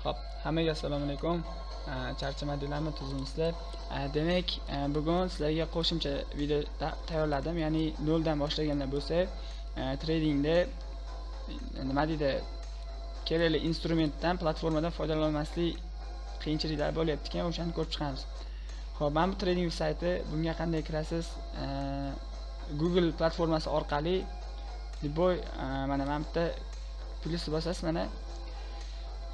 Xo'p, hammaga assalomu alaykum. Charchamadinglarmi, tuzumsizlar? Demak, bugun sizlarga qo'shimcha video tayyorladim. Ya'ni noldan boshlaganlar bo'lsa, tradingda nima deydi, kerakli instrumentdan, platformadan foydalanolmaslik qiyinchiliklar bo'lyapti ekan, o'shani ko'rib chiqamiz. Xo'p, mana bu trading sayti, bunga qanday kirasiz? Google platformasi orqali любой mana bu yerda plyus bosasiz mana.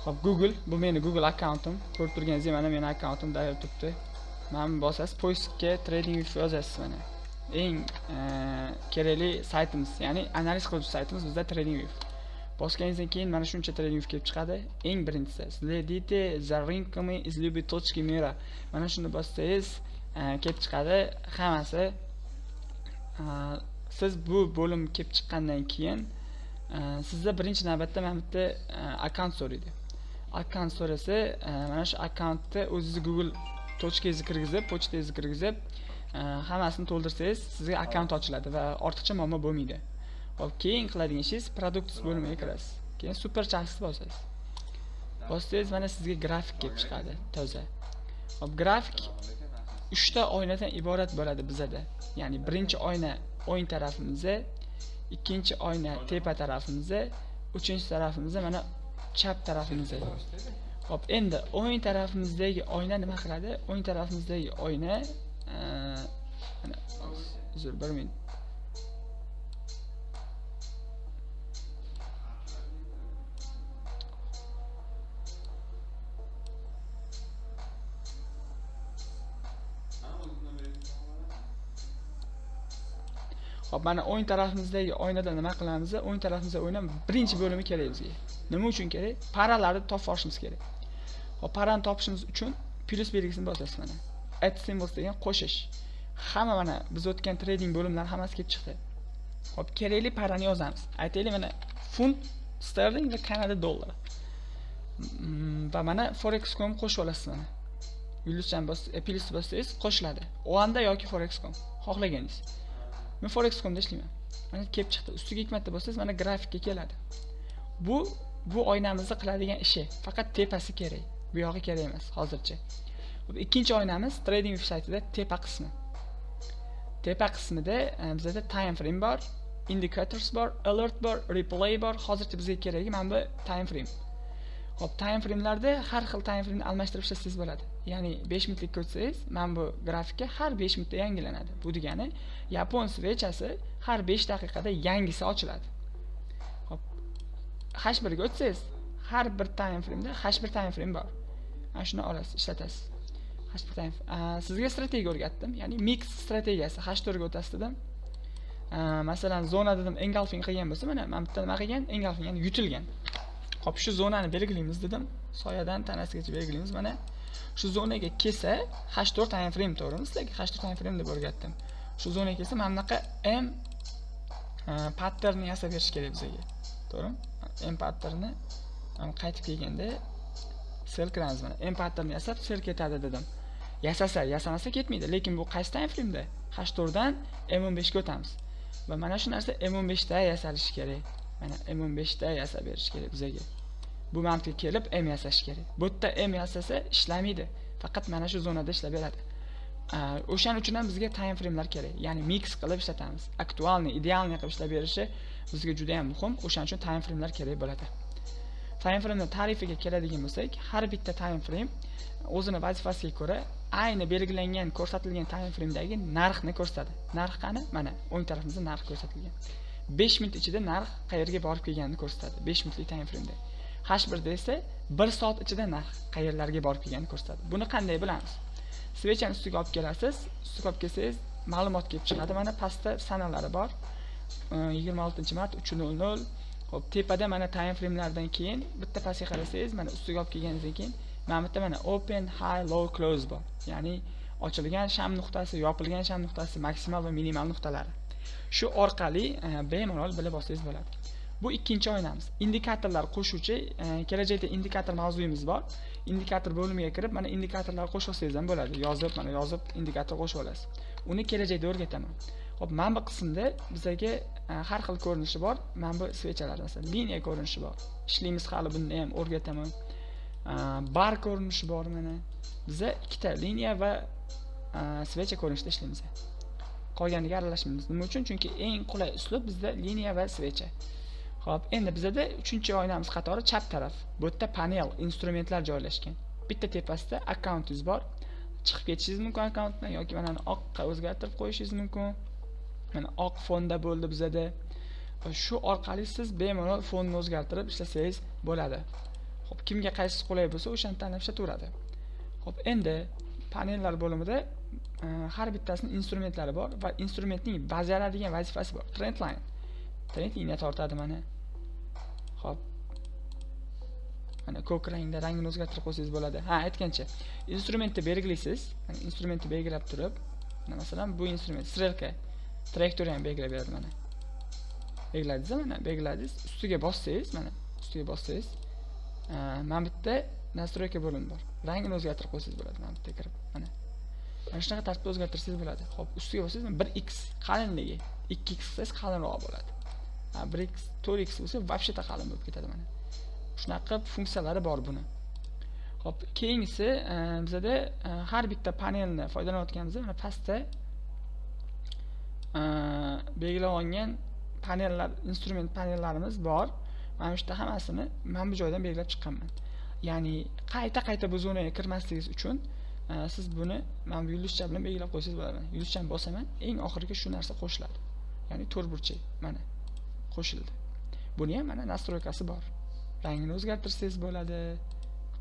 Xo'p, Google, bu meni Google akkauntim. Ko'rib turganingizdek, mana meni akkauntim tayyor turibdi. Mana bu bosasiz, поискga TradingView yozasiz mana. Eng kerakli saytimiz, ya'ni analiz qiluvchi saytimiz bizda TradingView. Bosganingizdan keyin mana shuncha TradingView kelib chiqadi. Eng birinchisi, следите за рынками из любой точки мира. Mana shuni bossangiz, kelib chiqadi hammasi. Siz bu bo'lim kelib chiqqandan keyin sizda birinchi navbatda mana bu yerda akkaunt so'raydi. Akkaunt so'rasa, mana shu akkauntni o'zingizni Google tochkangizni kirgizib, pochtangizni kirgizib, hammasini to'ldirsangiz, sizga akkaunt ochiladi va ortiqcha muammo bo'lmaydi. Xo'p, keyin qiladigan ishingiz products bo'limiga kirasiz. Keyin super chartsni bosasiz. Bossangiz mana sizga grafik kelib chiqadi, toza. Xo'p, grafik 3 ta oynadan iborat bo'ladi bizada. Ya'ni birinchi oyna o'ng tarafimizda, ikkinchi oyna tepa tarafimizda, uchinchi tarafimizda mana chap tarafimizda. Xo'p, endi o'ng tarafimizdagi oyna nima qiladi? O'ng tarafimizdagi oyna mana uzr, bir minut. Xo'p, mana o'ng tarafimizdagi oynada nima qilamiz? O'ng tarafimizdagi oyna birinchi bo'limi kerak bizga. Nima uchun kerak? Paralarni topib olishimiz kerak. Xo'p, parani topishimiz uchun plus belgisini bosasiz mana. Add symbols degan qo'shish. Hamma mana biz o'tgan trading bo'limlari hammasi kelib chiqdi. Xo'p, kerakli parani yozamiz. Aytaylik mana funt sterling va Kanada dollari. Va mana forex.com qo'shib olasiz mana. Yulduzchani plus bossangiz qo'shiladi. Oanda yoki forex.com xohlaganingiz. Men forex.comda ishlayman. Mana kelib chiqdi. Ustiga ikki marta bossangiz mana grafikka keladi. Bu oynamizni qiladigan ishi faqat tepasi kerak. Bu yog'i kerak emas hozircha. Ikkinchi oynamiz trading saytida tepa qismi. Tepa qismida bizda time frame bor, indicators bor, alert bor, replay bor. Hozircha bizga keragi mana bu time frame. Xo'p, time frame'larda har xil time frame'ni almashtirib ishlasangiz bo'ladi. Ya'ni 5 minutlik o'tsangiz, mana bu grafikka har 5 minutda yangilanadi. Bu degani yapon svechasi har 5 daqiqada yangisi ochiladi. Xo'p, H1 ga o'tsangiz, har bir time frame'da H1 time frame bor. Mana shuni olasiz, ishlatasiz. H1 time. Sizga strategiya o'rgatdim, ya'ni mix strategiyasi H4 ga o'tasiz dedim. Masalan, zona dedim, engulfing qilgan bo'lsa, mana bu yerda nima qilgan? Engulfing, ya'ni yutilgan. Xo'p, shu zonani belgilaymiz dedim. Soyadan tanasigacha belgilaymiz mana. Shu zonaga kelsa H4 time frame, to'g'rimi? Sizlarga H4 time frame deb o'rgatdim. Shu zonaga kelsa mana bunaqa M patternni yasab berish kerak bizga. To'g'rimi? M patternni qaytib kelganda sell kiramiz mana. M patternni yasab sell ketadi dedim. Yasasa, yasamasa ketmaydi, lekin bu qaysi time frame'da? H4 dan M15 ga o'tamiz. Va mana shu narsa M15 da yasalishi kerak. Mana M15 da yasab berish kerak bizga. Bu mantiqqa kelib M yasash kerak. Bu yerda M yasasa ishlamaydi. Faqat mana shu zonada ishlab beradi. O'shaning uchun ham bizga time frame'lar kerak. Ya'ni mix qilib ishlatamiz. Aktualniy, idealniy qilib ishlab berishi bizga juda ham muhim. O'shaning uchun time frame'lar kerak bo'ladi. Time frame'ning ta'rifiga keladigan bo'lsak, har bitta time frame o'zini vazifasiga ko'ra ayni belgilangan, ko'rsatilgan time frame'dagi narxni ko'rsatadi. Narx qani? Mana o'ng tarafimizda narx ko'rsatilgan. 5 minut ichida narx qayerga borib kelganini ko'rsatadi. 5 minutlik time frame'da. H1 da esa 1 soat ichida narx qayerlarga borib kelganini ko'rsatadi. Buni qanday bilamiz? Svechani ustiga olib kelasiz, ustiga olib kelsangiz ma'lumot kelib chiqadi. Mana pastda sanalari bor. 26 mart 3:00. Xo'p, tepada mana time frame'lardan keyin bitta pastga qarasangiz, mana ustiga olib kelganingizdan keyin mana bu yerda mana open, high, low, close bor. Ya'ni ochilgan sham nuqtasi, yopilgan sham nuqtasi, maksimal va minimal nuqtalari. Shu orqali bemalol bilib olsangiz bo'ladi. Bu ikkinchi oynamiz. Indikatorlar qo'shuvchi, kelajakda indikator mavzuyimiz bor. Indikator bo'limiga kirib, mana indikatorlar qo'shib olsangiz ham bo'ladi. Yozib, mana yozib indikator qo'shib olasiz. Uni kelajakda o'rgataman. Xo'p, mana bu qismda bizga har xil ko'rinishi bor. Mana bu svechalar, masalan, liniya ko'rinishi bor. Ishlaymiz hali, buni ham o'rgataman. Bar ko'rinishi bor mana. Biza ikkita liniya va свеча ko'rinishida ishlaymiz. Qolganiga aralashmaymiz. Nima uchun? Chunki eng qulay uslub bizda liniya va свеча. Xo'p, endi bizada 3-chi oynamiz qatori chap taraf. Bu yerda panel, instrumentlar joylashgan. Bitta tepasida akkauntingiz bor. Chiqib ketishingiz mumkin akkauntdan yoki mana oqqa o'zgartirib qo'yishingiz mumkin. Mana oq fonda bo'ldi bizada. Shu orqali siz bemalol fonni o'zgartirib ishlasangiz bo'ladi. Xo'p, kimga qaysi qulay bo'lsa, o'shani tanlab ishlataveradi. Xo'p, endi panellar bo'limida har bittasining instrumentlari bor va instrumentning bajaradigan vazifasi bor. Trend line. Trend liniya tortadi mana. Xo'p. Mana ko'k rangda rangini o'zgartirib qo'ysangiz bo'ladi. Ha, aytgancha, instrumentni belgilaysiz. Mana instrumentni belgilab turib, mana masalan bu instrument стрелка, trayektoriyani belgilab beradi mana. Belgiladingiz, mana belgiladingiz. Ustiga bossangiz, mana ustiga bossangiz, mana bu yerda настройка bo'limi bor. Rangini o'zgartirib qo'ysangiz bo'ladi. Mana bu yerga kirib, mana. Mana shunaqa tartibda o'zgartirsangiz bo'ladi. Xo'p, ustiga bossangiz 1x qalinligi, 2x qilsangiz qalinroq bo'ladi. Ha, 1x, 4x bo'lsa вообще-то qalin bo'lib ketadi mana. Shunaqa funksiyalari bor buni. Xo'p, keyingisi bizada har bitta panelni foydalanayotganimizda mana pastda belgilab olingan panellar, instrument panellarimiz bor. Mana shu yerda hammasini mana bu joydan belgilab chiqqanman. Ya'ni qayta-qayta bu zonaga kirmasligingiz uchun siz buni mana bu yulduzcha bilan belgilab qo'ysangiz bo'ladi. Yulduzchani bosaman, eng oxiriga shu narsa qo'shiladi. Ya'ni to'rtburchak mana qo'shildi. Buni ham mana настройка si bor. Rangini o'zgartirsangiz bo'ladi.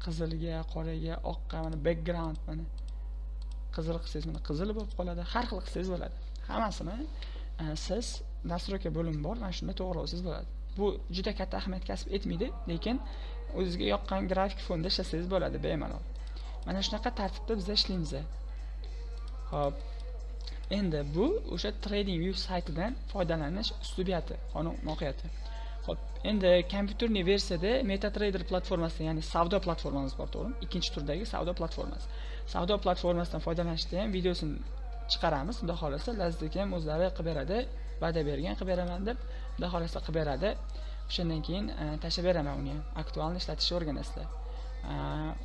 Qizilga, qoraga, oqqa, mana background mana qizil qilsangiz mana qizil bo'lib qoladi. Har xil qilsangiz bo'ladi. Hammasini siz настройка bo'limi bor, mana shunda to'g'ri olsangiz bo'ladi. Bu juda katta ahamiyat kasb etmaydi, lekin o'zingizga yoqqan grafik fonda ishlasangiz bo'ladi bemalol. Mana shunaqa tartibda biz ishlaymiz. Xo'p. Endi bu o'sha TradingView saytidan foydalanish uslubiyati, qonun mohiyati. Xo'p, endi компьютерный versiyada MetaTrader platformasi, ya'ni savdo platformamiz bor, to'g'rimi? Ikkinchi turdagi savdo platformasi. Savdo platformasidan foydalanishda ham videosini chiqaramiz. Xudo xohlasa, Laziz aka ham o'zlari qilib beradi. Va'da bergan, qilib beraman deb, Xudo xohlasa qilib beradi. O'shandan keyin tashlab beraman uni ham. Актуальный ishlatishni o'rganasizlar.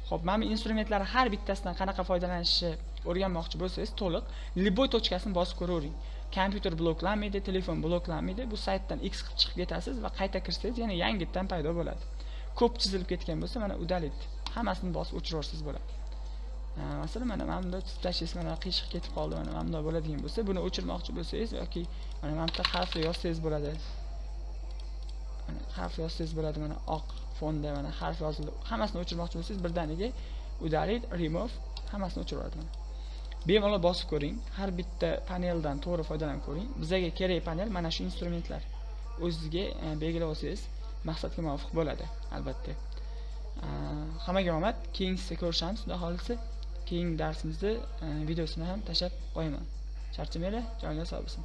Xo'p, mana bu instrumentlarni har bittasidan qanaqa foydalanishni o'rganmoqchi bo'lsangiz, to'liq любой точка sini bosib ko'ravering. Kompyuter bloklanmaydi, telefon bloklanmaydi. Bu saytdan X qilib chiqib ketasiz va qayta kirsangiz yana yangitdan paydo bo'ladi. Ko'p chizilib ketgan bo'lsa, mana удалить. Hammasini bosib o'chirib bo'ladi. Masalan, mana bunday chizib tashlaysiz, mana qiyshiq ketib qoldi, mana bunday bo'ladigan bo'lsa, buni o'chirmoqchi bo'lsangiz yoki mana bu yerda harfni yozsangiz bo'ladi. Mana harf yozsangiz bo'ladi, mana oq fonda mana harf yozildi. Hammasini o'chirmoqchi bo'lsangiz, birdaniga удалить, remove hammasini o'chirib yuboradi mana. Bemalol bosib ko'ring. Har bitta paneldan to'g'ri foydalanib ko'ring. Bizga kerak panel mana shu instrumentlar. O'zizga belgilab olsangiz maqsadga muvofiq bo'ladi, albatta. Hammaga omad. Keyingisida ko'rishamiz. Xudo xohlasa, keyingi darsimizda videosini ham tashlab qo'yaman. Charchamanglar, joninglar sog' bo'lsin.